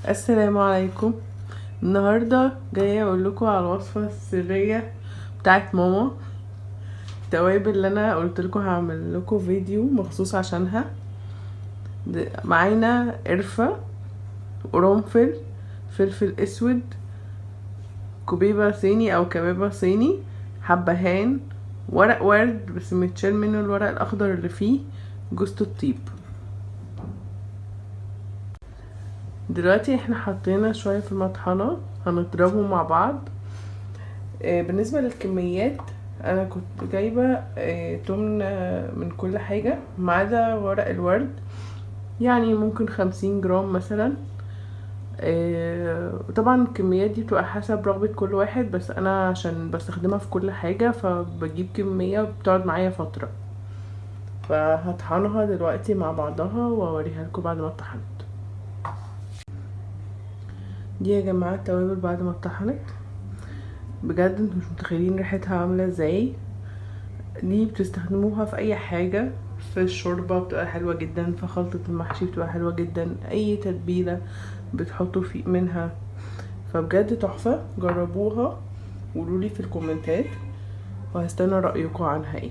السلام عليكم. النهارده جاية اقول لكم على الوصفة السرية بتاعت ماما، التوابل اللي انا قلت لكم هعمل لكم فيديو مخصوص عشانها. معانا قرفه، قرنفل، فلفل اسود، كوبيبه صيني او كبابه صيني، حبهان، ورق ورد بس متشال منه الورق الاخضر اللي فيه، جوزة الطيب. دلوقتي احنا حطينا شوية في المطحنة، هنضربهم مع بعض. بالنسبة للكميات انا كنت جايبة تمن من كل حاجة ما عدا ورق الورد، يعني ممكن 50 جرام مثلا. طبعا الكميات دي بتبقى حسب رغبة كل واحد، بس انا عشان بستخدمها في كل حاجة فبجيب كمية بتقعد معايا فترة. فهطحنها دلوقتي مع بعضها واوريها لكم بعد ما اتطحنت. دي يا جماعة التوابل بعد ما اتطحنت، بجد انتوا مش متخيلين ريحتها عاملة ازاي. دي بتستخدموها في اي حاجة، في الشوربة بتبقى حلوة جدا، في خلطة المحشي بتبقى حلوة جدا، اي تتبيلة بتحطوا في منها، فبجد تحفة. جربوها وقولولي في الكومنتات، وهستنى رأيكم عنها ايه.